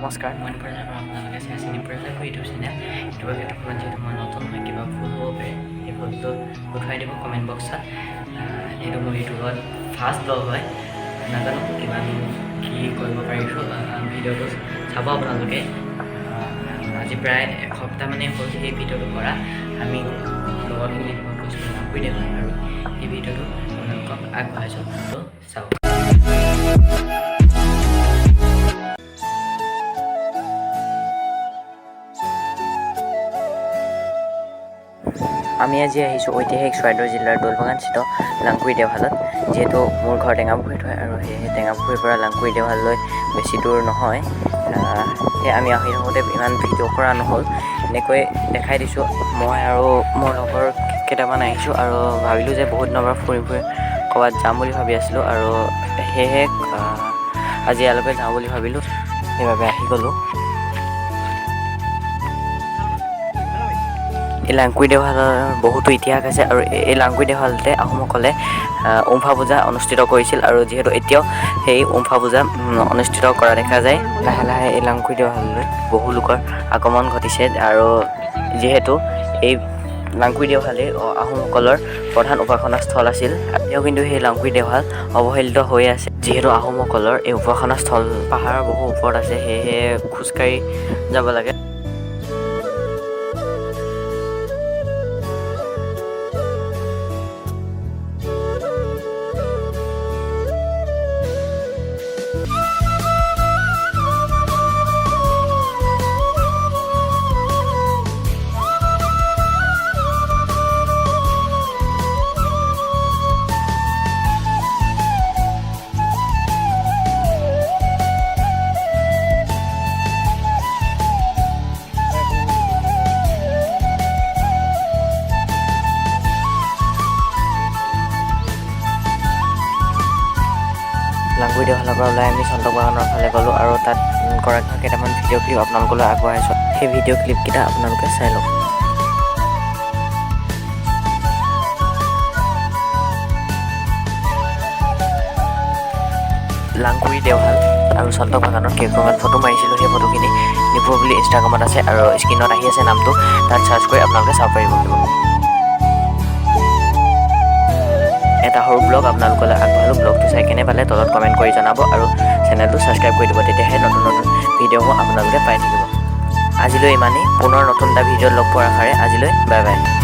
নমস্কাৰ, মই নিপুৰাজৰ পৰা আপোনালোকে চাই আছে নিপুৰাজৰ ইউটিউব চেনেল। ইউটিউবৰ ক্ষেত্ৰখনত যিহেতু মই নতুন হয়, কিবা ভুল হ'ব পাৰে, সেই ভুলটো শুধৰাই দিব কমেণ্ট বক্সত। এইটো মোৰ ইউটিউবত ফাৰ্ষ্ট ব্লগ হয়, নাজানো কিমান কি কৰিব পাৰিছোঁ। ভিডিঅ'টো চাব আপোনালোকে। আজি প্ৰায় এসপ্তাহমানেই হ'ল সেই ভিডিঅ'টো কৰা। আমি লগৰখিনিৰ লগত গৈছিলোঁ লাংকুৰি দেওশাল আৰু সেই ভিডিঅ'টো আপোনালোকক আগবঢ়াইছোঁ, তো চাওক। আমি আজি আহিছোঁ ঐতিহাসিক চৰাইদেউ জিলাৰ দৌলবাগানস্থিত লাংকুৰি দেওশালত। যিহেতু মোৰ ঘৰ টেঙাপুখুৰীত হয় আৰু সেয়েহে টেঙাপুখুৰীৰ পৰা লাংকুৰি দেওশাললৈ বেছি দূৰ নহয়। সেয়ে আমি আহি থাকোঁতে ইমান ভিডিঅ' কৰা নহ'ল, এনেকৈ দেখাই দিছোঁ। মই আৰু মোৰ লগৰ কেইটামান আহিছোঁ আৰু ভাবিলোঁ যে বহুত দিনৰ পৰা ফুৰি ফুৰি ক'ৰবাত যাম বুলি ভাবি আছিলোঁ আৰু সেয়েহে আজি ইয়ালৈকে যাওঁ বুলি ভাবিলোঁ, সেইবাবে আহি গ'লোঁ। এই লাংকুৰি দেওশালৰ বহুতো ইতিহাস আছে আৰু এই লাংকুৰি দেওশালতে আহোমসকলে উম্ফা পূজা অনুষ্ঠিত কৰিছিল আৰু যিহেতু এতিয়াও সেই উম্ফা পূজা অনুষ্ঠিত কৰা দেখা যায়। লাহে লাহে এই লাংকুৰি দেওশাললৈ বহু লোকৰ আগমন ঘটিছে আৰু যিহেতু এই লাংকুৰি দেওশালেই আহোমসকলৰ প্ৰধান উপাসনা স্থল আছিল, এতিয়াও কিন্তু সেই লাংকুৰি দেওশাল অৱহেলিত হৈ আছে। যিহেতু আহোমসকলৰ এই উপাসনা স্থল পাহাৰৰ বহু ওপৰত আছে, সেয়েহে খোজকাঢ়ি যাব লাগে। লাংগুৰি দেওশালৰ পৰা ওলাই আমি চন্দক বাগানৰ ফালে গ'লোঁ আৰু তাত কৰা কেইটামান ভিডিঅ' ক্লিপ আপোনালোকলৈ আগবঢ়াইছোঁ। সেই ভিডিঅ' ক্লিপকেইটা আপোনালোকে চাই লওক। লাংকুৰি দেওশাল আৰু চন্দক বাগানত কেইখনমান ফটো মাৰিছিলোঁ, সেই ফটোখিনি নিপুৰ বুলি ইনষ্টাগ্ৰামত আছে আৰু স্ক্ৰীণত আহি আছে নামটো, তাত চাৰ্চ কৰি আপোনালোকে চাব পাৰিব। এটা সৰু ব্লগ আপোনালোকলৈ আগবঢ়ালোঁ। ব্লগটো চাই কেনে পালে তলত কমেণ্ট কৰি জনাব আৰু চেনেলটো ছাবস্ক্ৰাইব কৰি দিব, তেতিয়াহে নতুন নতুন ভিডিঅ'সমূহ আপোনালোকে পাই থাকিব। আজিলৈ ইমানেই, পুনৰ নতুন এটা ভিডিঅ'ত লগ পোৱাৰ আশাৰে আজিলৈ বাই বাই।